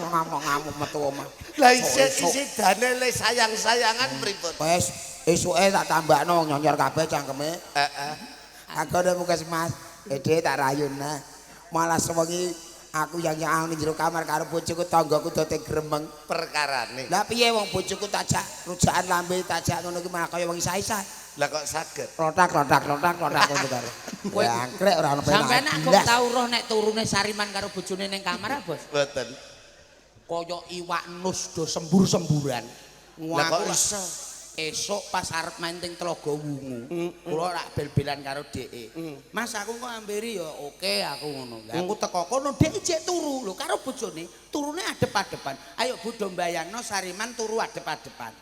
D: ngamuk-ngamuk metu omah.
E: Lah isih dane le sayang-sayangan pripun?
D: Wes, esuke tak tambakno nyonyor kabeh cangkeme.
E: Heeh.
D: Aku udah muka Mas, Ede tak rayun nah. Malah sewengi aku yang yang ning jero kamar karo bojoku tanggaku dote gremeng.
E: Perkarane.
D: Lah piye wong bojoku tak jak rujakan lambe tak jak ngono ki malah kaya wong isah-isah.
E: Lah kok saged?
D: Rotak rotak rotak rotak ngono karo. Jangkrik ora ono penak.
B: Sampeyan aku tau roh nek turune Sariman karo bojone ning kamar, Bos.
E: Mboten.
B: Kaya iwak nus do sembur-semburan.
E: Lah kok iso?
B: Esuk pas arep main teng Tlaga Wungu, kula rak bel-belan karo dheke. Mas aku kok amberi ya oke aku ngono. Lah aku teko kono dheke jek turu lho karo bojone, turune adep-adepan. Ayo Bu do mbayangno Sariman turu adep-adepan.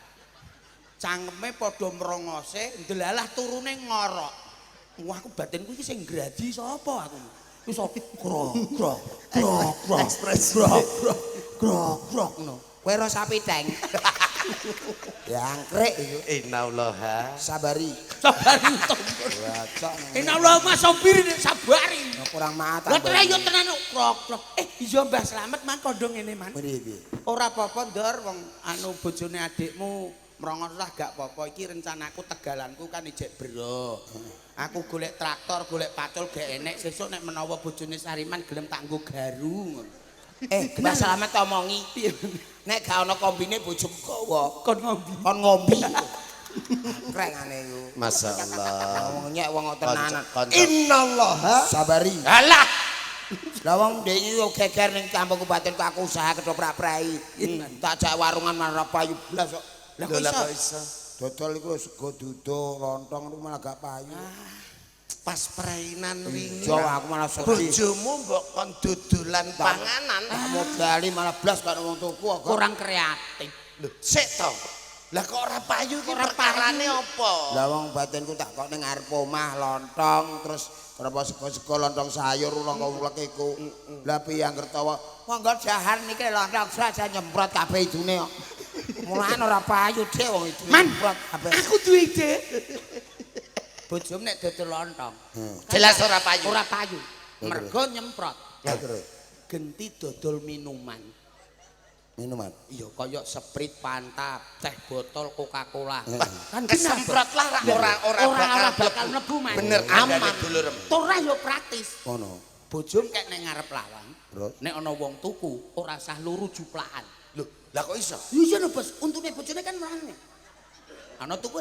B: Cangkeme padha mrongose, ndelalah turune ngorok. Wah aku batinku iki sing ngraji sapa aku? Iso grok grok grok grok
A: Ekspresi.
B: grok grok grok grok ngono.
D: Kowe ro sapi teng. Jangkrik iku.
E: Innallaha.
D: Sabari.
B: Sabari utung.
D: Wacok.
B: Inallah Mas Sobir nek sabari.
D: Kurang maat.
B: Lah tenan yo tenan krok krok. Iya Mbah Slamet man kondo ngene man.
D: Piye piye?
B: Ora apa-apa Ndor wong anu bojone adikmu mrongos lah gak apa-apa iki rencanaku tegalanku kan ijek bero. Aku golek traktor, golek pacul gak enek sesuk nek menawa bojone Sariman gelem tak nggo garu ngono.
D: Mbah Slamet omongi. Nek gak ana kombine bojoku gawa.
B: Kon ngombe.
D: Kon ngombe. Krek ngene iku.
E: Masyaallah.
D: Wong nyek wong kok tenanan.
E: Kanca.
A: Innallaha
D: Sabari.
E: Alah.
D: Lah wong ndek iki yo geger ning kampung batinku aku usaha ketoprak prei. Tak jak warungan malah payu blas kok.
B: Lah
E: Lho, lah
B: kok
E: kok
B: iso?
E: iso?
D: Dodol iku sego dudo lontong niku malah gak payu.
E: Pas perainan wingi.
D: Iya aku malah sedih.
E: Bojomu mbok kon dodolan panganan.
D: Tak modali malah blas gak wong tuku kok.
B: Kurang kreatif.
E: Lho, sik to. Lah kok ora payu iki perkarane apa?
D: Lah wong batinku tak kok ning ngarep omah lontong terus berapa sego-sego lontong sayur lontong ulek iku. Lah piye angger tawa, monggo jahar niki lontong saja nyemprot kabeh idune kok. Mulane ora payu dhek wong idune.
B: Man,
D: nyemprot kabeh.
B: Aku duwe ide. Bojomu nek dodol lontong,
E: Jelas ora payu.
B: Ora payu. Mergo nyemprot.
D: Lah terus
B: Genti dodol minuman.
D: Minuman.
B: Iya kaya Sprite, Fanta, teh botol Coca-Cola. Kan
E: Kesemprot lah ra ora ora
B: ora bakal mlebu, Man.
E: Bener
B: aman.
E: aman dulurem.
B: Ora yo praktis.
D: Ngono.
B: Bojomu kek nek ngarep lawang,
D: Terus?
B: Nek ana wong tuku ora sah luru juplakan.
E: Lho, lah kok iso?
B: Iya lho, Bos, untune bojone kan mrene. Ana tuku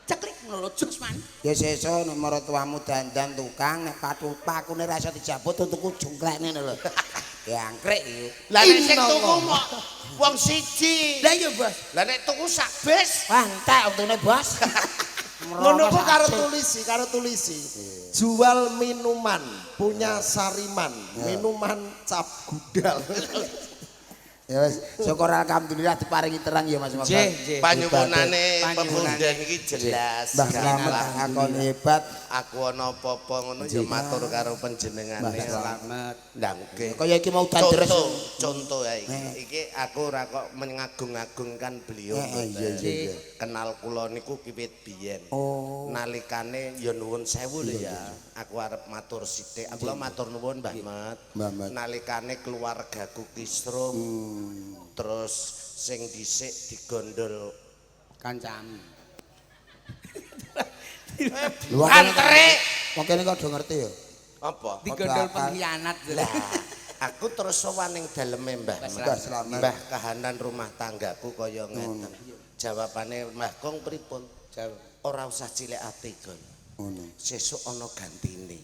B: ceklik ngono lho, jos man.
D: Ya sesuk nek maratuamu dandan tukang nek patu pakune ra iso dijabut tuku jungklekne lho. Jangkrik iku.
E: Lah nek sing tuku mok wong siji.
B: Lah iya, Bos.
E: Lah nek tuku sak bis,
D: Wah, entek untune, Bos.
A: Ngono ku karo tulisi, karo tulisi. Jual minuman punya Sariman, minuman cap gudal.
D: Ya wis, syukur alhamdulillah diparingi terang ya Mas Mokon.
B: Nggih, nggih.
E: Panyuwunane
B: Panyuwunane.
E: pemuda iki jelas.
D: Mbah Slamet akon hebat.
E: Aku ana apa-apa ngono ya matur karo panjenengane.
D: Mbah
B: Slamet.
E: Lah nggih.
D: Kaya iki mau udan deres.
E: Contoh, contoh ya iki. Iki aku ora kok mengagung-agungkan beliau.
D: Iya, iya, iya.
E: Kenal kula niku kiwit biyen.
D: Oh.
E: Nalikane ya nuwun sewu lho ya. Aku arep matur sithik. Aku matur nuwun Mbah Mat.
D: Mbah Mat.
E: Nalikane keluargaku kisruh. Terus sing dhisik digondol
B: Kancamu.
D: Lho
E: antere.
D: Wong kene kok do ngerti ya.
E: Apa?
B: Digondol
D: akal.
B: pengkhianat.
E: Lah, aku terus sowan ning daleme Mbah.
D: Mbah Slamet.
E: Mbah kahanan rumah tanggaku kaya ngeten. Jawabane Mbah Kong pripun?
B: Jawab.
E: Ora usah cilik ati, Gon.
D: Ngono.
E: Sesuk ana gantine.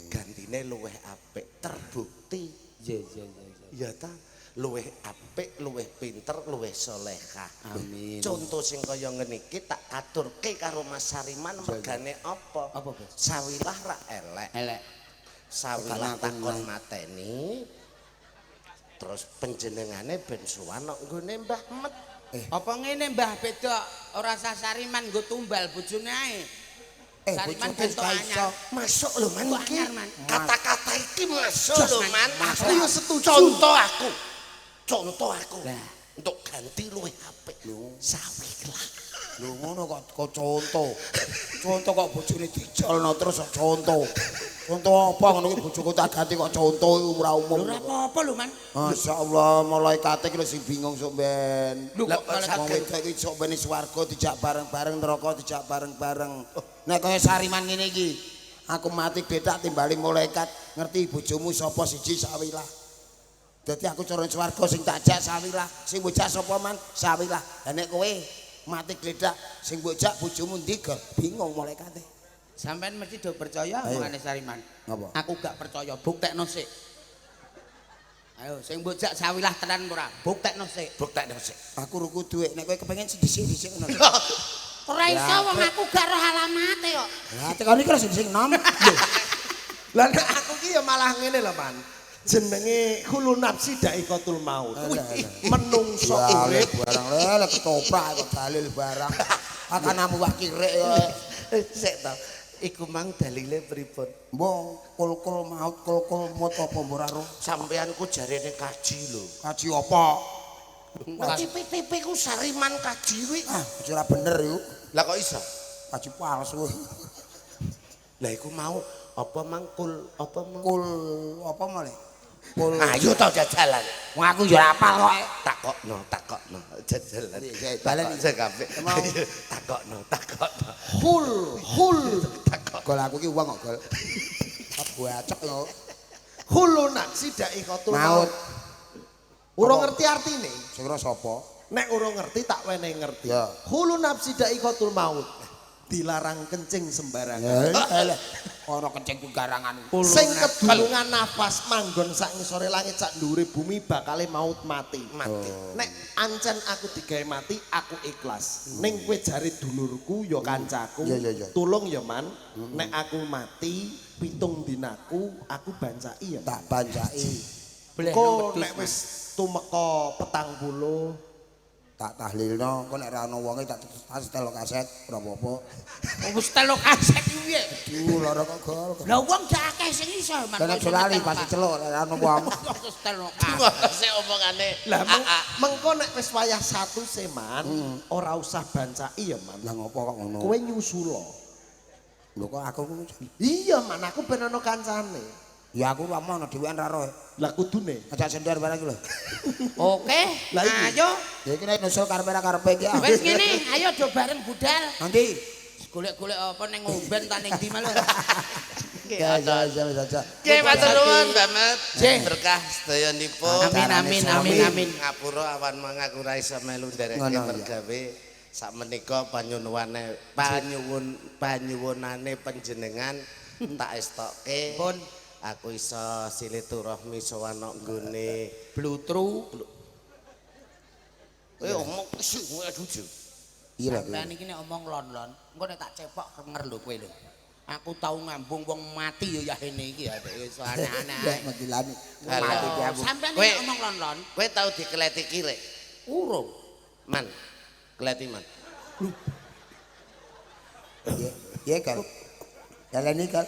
E: Gantine luwih apik, terbukti.
B: Iya, iya, iya.
E: Ya ta, luwih apik, luwih pinter, luwih solehah.
B: Amin.
E: Contoh sing kaya ngene iki tak aturke karo Mas Sariman mergane apa?
B: Apa, Bos?
E: Sawilah ra elek.
B: Elek.
E: Sawilah
D: Tekan aku
E: takon
D: nang.
E: mateni. Terus panjenengane ben sowan nang nggone Mbah Met.
B: Apa ngene Mbah beda ora sah Sariman nggo tumbal bojone ae. Sariman
D: Bojoku
B: bentuk
D: gak
B: anyar.
D: iso.
E: Masuk lho man
B: Kok
E: iki.
B: anyar, Man?
E: Kata-kata iki masuk
B: Jos,
E: lho
B: Man.
E: man.
A: Aku yo setuju.
E: Contoh aku. Contoh aku.
B: Lah.
E: Untuk ganti luwih apik. Sawilah.
D: Lho ngono kok kok contoh. Contoh kok bojone dijolno terus kok contoh. Contoh apa ngono kuwi bojoku tak ganti kok contoh iku ora umum.
B: Lho ora apa-apa lho Man.
D: Masyaallah malaikate iki lho sing bingung sok ben.
B: Lho kok
D: Wong
B: malaikat
D: wedok iki sok ben swarga dijak bareng-bareng neraka dijak bareng-bareng. Nek kaya Sariman ngene iki, aku mati gletak timbali malaikat ngerti bojomu sapa siji Sawilah. Dadi aku cara swarga sing tak jak Sawilah, sing mbok jak sapa man Sawilah. Lah nek kowe mati gledak sing mbok jak bojomu ndi Gol? Bingung malaikate.
B: Sampeyan mesti do percaya
D: Ayo.
B: omongane Sariman.
D: Ngapa?
B: Aku gak percaya, buktekno sik. Ayo sing mbok jak Sawilah tenan ora? Buktekno sik.
E: Buktekno sik.
D: Aku ruku dhuwit nek kowe kepengin sing dhisik-dhisik ngono.
B: Ora iso wong aku gak roh alamate kok.
D: Lah tekon iki lho sing nom.
A: Lah nek aku ki ya malah ngene lho, Man. Jenenge khulu nafsi daikotul maut. Menungso
D: Dalil
A: urip
D: barang lele ketoprak kok dalil barang. Akan amu wah kirik kok.
E: Sik to. Iku mang dalile pripun?
D: Mbok kul-kul maut kul-kul mut apa mbok ora roh.
E: Sampeyan ku jarene kaji lho.
D: Kaji apa?
E: TP-TP ku Sariman kaji kuwi.
D: Ah, ora bener iku.
E: Lah kok iso?
D: Kaji palsu.
E: Lah iku mau apa mangkul apa mang?
D: Kul apa male? Kul.
E: Ayo to jajalan.
D: Wong aku ya ora apal kok.
E: Takokno, takokno jajalan.
D: Iya, balen.
E: Sing kabeh.
D: Mau.
E: Takokno, takokno.
A: hul hul
E: Takok.
D: Gol aku ki wong kok gol. Bacok lho.
A: khulu nafsi daikotul
D: Maut.
A: maut. Urung ngerti artine.
D: Sing ora sapa?
A: Nek urung ngerti tak wenehi ngerti.
D: Ya.
A: Khulu nafsi daikotul maut. Dilarang kencing sembarangan.
D: Ya, eleh. Ana kencing penggarangan.
A: Sing kedulungan nafas manggon sak ngisore langit sak dhuwure bumi bakale maut mati.
E: Mati.
A: Nek ancen aku digawe mati, aku ikhlas. Ning kowe jare dulurku ya kancaku.
D: Iya, iya, iya.
A: Tulung ya Man, nek aku mati pitung dinaku aku bancai ya.
D: Tak bancai,
A: Kok nek wis tumeka 40
D: tak tahlilno, kok nek ora ana wonge tak setel kaset ora apa-apa.
B: Wis telo kaset iki piye?
D: Duh, lara kok gol.
B: Lah wong gak akeh sing iso Man.
D: Lah nek lali pasti celuk nek ora ana wong.
B: Kok telo kaset.
E: Sik omongane.
A: Lah mengko nek wis wayah satu seman, ora usah bancai ya Man.
D: Lah ngopo kok ngono?
A: Kowe nyusulo.
D: Lho kok aku ngono.
A: Iya Man, aku ben ana kancane.
D: Ya aku ora mono dhewean ra roh.
A: Lah kudune.
D: Ajak sender barang iki lho.
B: Oke,
A: Lah iki.
B: ayo.
D: Ya iki nek nyusul karepe ra karepe iki. ah.
B: Wis ngene, ayo do bareng budal.
D: Nanti.
B: Golek-golek apa ning ngomben ta ning ndi malu.
D: Ya ya ya ya.
E: Nggih, matur nuwun Mbak Met.
B: Nggih.
E: Berkah sedayanipun.
B: Amin amin amin amin.
E: Ngapura awan mangaku ra iso melu ndereke
D: Ngono, iya.
E: mergawe sakmenika panyuwunane panyuwunane panjenengan tak estoke.
B: Pun.
E: Aku iso silaturahmi sowan nang nggone
B: Blutru.
E: Kowe omong sing aduh.
D: Iya lho.
B: Sampeyan iki nek omong lon-lon, engko nek tak cepok kenger lho kowe lho. Aku tau ngambung wong mati ya yahene iki ya iso aneh-aneh.
D: Ya megilani. Mati diambung.
B: Sampeyan
E: Kowe-
B: nek omong lon-lon,
E: Kowe tau dikeleti kirek?
B: urung.
E: Man. Keleti man.
D: Iya, iya Kal. Baleni Kal.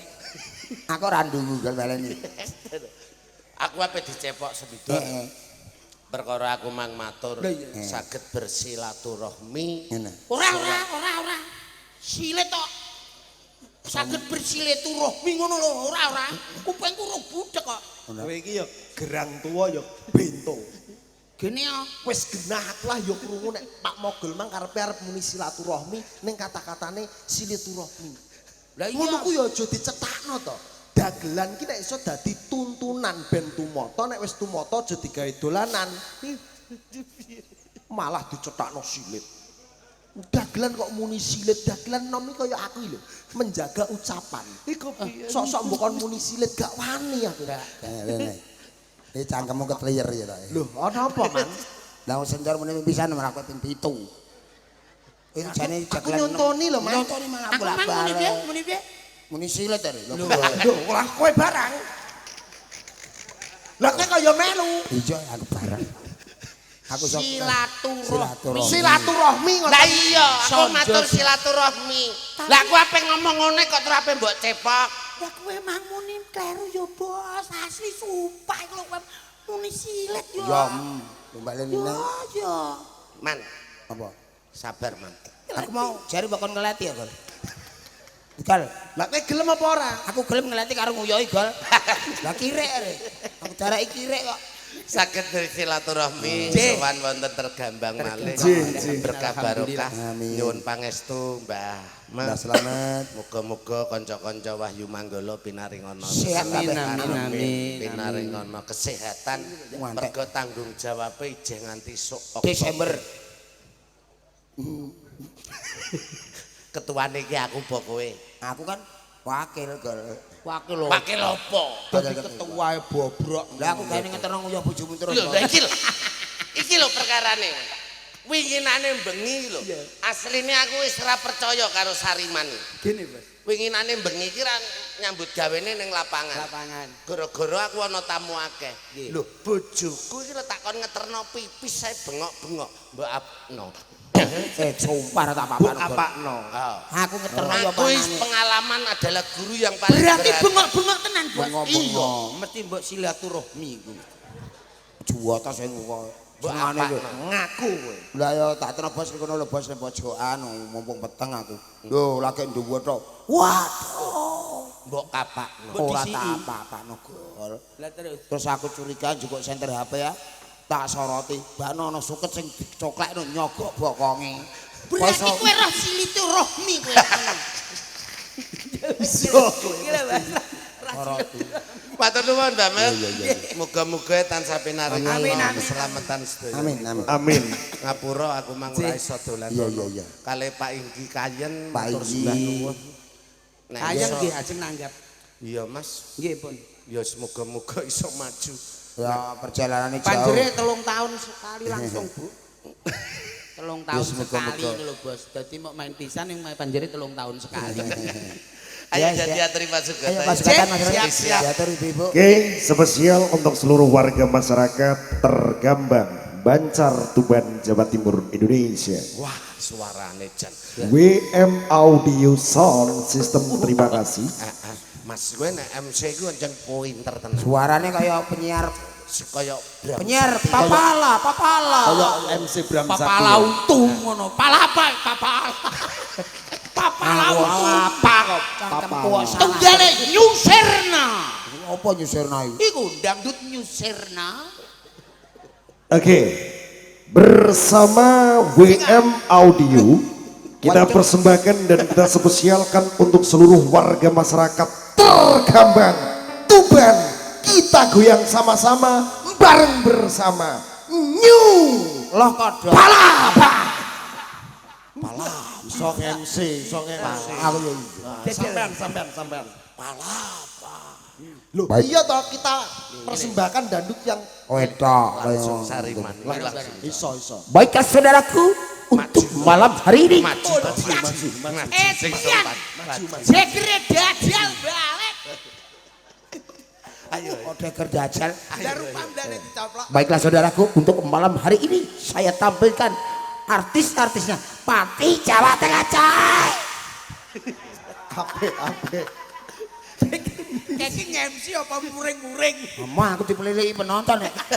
D: Aku ora ndungu Kal baleni.
E: Aku ape dicepok sendidor.
D: Heeh.
E: Perkara aku mang matur
D: iya.
E: saged bersilaturahmi.
D: Ngene.
B: Ora ora ora ora. Silet tok. Saged bersilaturahmi ngono lho, ora ora. Kupingku ora budhek kok.
A: Kowe iki ya gerang tuwa ya bento.
B: Gene yo.
A: Wis genah aku lah ya krungu nek Pak Mogol mang karepe arep muni silaturahmi ning kata-katane silaturahmi.
B: Lah iya.
A: Ngono ku ya aja dicetakno to. Dagelan ki nek iso dadi tuntunan ben tumata, nek wis tumata aja digawe dolanan. Malah dicetakno silit. Dagelan kok muni silit, dagelan nom iki kaya aku iki lho, menjaga ucapan. Iku piye? Sok-sok mbok kon muni silit gak wani aku.
D: Rene. Iki cangkemmu ketliyer ya ta.
A: Lho, ana apa, Man?
D: Lah wong sendor muni pisan malah kowe ping 7. Itu jane
A: Aku nyontoni lho, Man.
D: Nyontoni malah
B: Aku mang muni piye? Muni piye?
D: Muni silet ta lho.
A: Lho, ora kowe barang. Lah kowe kaya melu.
D: Iya aku barang. Aku sok
B: Silaturahmi.
A: Silaturahmi ngono.
E: Lah iya, aku
B: Sonjo.
E: matur silaturahmi. Lah aku ape ngomong ngene kok terus ape mbok cepok.
B: Lah kowe mang muni kleru yo, Bos. Asli sumpah iku lho kowe muni silet yo.
D: Ya, baleni
B: Yo
D: nang
B: yo.
E: Man,
D: apa?
E: sabar man.
D: Aku mau jare bakon ngeleti ya, Gol. Gol,
A: Lah kowe gelem apa ora?
D: aku gelem ngeleti karo nguyoi, Gol. Lah kirek are. Aku jareki kirek kok.
E: Saged bersilaturahmi sowan wonten tergambang malih. Berkah barokah.
D: Amin.
E: Nyuwun pangestu Mbah.
D: Mbah slamet.
E: Muga-muga kanca-kanca Wahyu Manggala pinaringono
D: Sehat kabeh.
B: Amin amin.
E: Pinaringono kesehatan.
D: Ngantek.
E: Mergo tanggung jawabe ijeh nganti sok Oktober.
D: Desember.
E: Ketuane iki aku apa kowe?
D: Aku kan wakil, Gol.
B: Wakil lho.
E: Wakil opo?
B: Dadi ketua bobrok.
D: Lah aku gawe ngeterno nguyuh bojomu terus.
E: Lho, lah iki lho. Iki lho perkarane. Winginane bengi lho. Asline aku wis ora percaya karo Sariman.
B: Gini, Bos.
E: Winginane bengi iki ra nyambut gawene ning lapangan.
B: Lapangan.
E: Gara-gara aku ana tamu akeh.
B: Nggih.
E: Lho, bojoku iki lho takon ngeterno pipis saya bengok-bengok. Mbok apno.
D: Sumpah ora tak
A: Mbok
D: apa-apa.
A: apakno.
D: Aku ngeterno ya
E: Aku wis
D: panane.
E: pengalaman adalah guru yang paling
B: Berarti
E: berharga.
B: bengok-bengok tenan, Bos.
D: Bengok-bengok.
B: Iya, mesti mbok silaturahmi iku.
D: Juwata sing kok.
E: Mbok
D: Senengane lho.
E: apakno.
A: Ngaku kowe.
D: Lah ya tak terobos kono lho bos ning pojokan mumpung peteng aku. Lho lagi nduwur tok. Waduh.
E: Mbok kapakno.
B: Mbok
D: Ora
B: disiki.
D: tak apa-apakno gol.
B: Lah terus
D: Terus aku curiga njukuk senter HP ya. Tak soroti, bakno ana suket sing dicoklekno nyogok bokonge.
B: berarti
D: Kok iso-
B: kowe roh silaturahmi kowe.
A: Iso kowe.
B: Iki lho, Bos.
D: Soroti.
E: Matur nuwun, Mbak Mel.
D: Iya, iya, iya.
E: Muga-muga tansah pinaringan
B: Amin, amin.
E: keselamatan sedaya.
D: Amin, amin.
A: Amin.
E: Ngapura aku mang ora iso dolan.
D: Iya, iya, iya.
E: Kale Pak Inggi Kayen
D: Pak
E: matur
D: Inggi.
E: sembah nuwun. Nek
B: Ayang
E: iso
B: nggih ajeng nanggap.
E: Iya, Mas.
B: Nggih, pun.
E: Ya semoga-moga iso maju.
D: Ya perjalanannya jauh.
B: Panjere 3 tahun sekali langsung, Bu. 3 tahun
D: Ya, semoga-moga.
B: sekali ini lho, Bos. Dadi mau main pisan yang main panjere 3 tahun sekali.
E: Ayo
D: Ya,
E: jadi
D: siap.
E: terima juga.
D: Ayo pasukan Mas Roy.
E: Siap, siap.
D: Diatur ibu-ibu.
A: Oke, spesial untuk seluruh warga masyarakat Tergambang, Bancar, Tuban, Jawa Timur, Indonesia.
E: Wah, suarane jan.
A: WM Audio Sound System, terima kasih.
E: Ah, ah. Mas gue nek MC gue ancen pointer tenan.
D: Suaranya kayak penyiar
E: Kaya Bram.
D: penyiar papala, papala.
A: Kayak MC Bram
B: Papala untu ngono. Palapa, papala. Papala untu.
D: Apa kok? Cangkem tua salah.
B: Tunggale nyusirna.
D: Apa nyusirna iku?
B: Iku dangdut nyusirna.
A: Oke, bersama WM Audio kita persembahkan dan kita spesialkan untuk seluruh warga masyarakat Tergambang, Tuban. Kita goyang sama-sama, bareng bersama. New
D: Loh kodok.
A: Palapa.
E: Iso MC, iso MC.
D: Aku ya iso.
A: Sampean, sampean, sampean.
E: Palapa.
A: Loh, iya toh kita persembahkan dangdut yang
D: Wedok
E: Langsung
D: kaya.
E: Sariman. Langsung.
A: iso iso.
D: Baiklah saudaraku, untuk malam hari ini
E: Maju, maju, maju, maju. Sing sopan.
A: Maju, maju.
B: Jegre dajal balik.
E: Ayo.
D: Kode kerjajal.
B: Daru pamdane dicoplok.
D: Baiklah saudaraku, untuk malam hari ini saya tampilkan artis-artisnya Pati Jawa Tengah Coy.
A: Apik, apik.
B: Kayak MC apa muring-muring.
D: Mama aku dipeliliki penonton ya.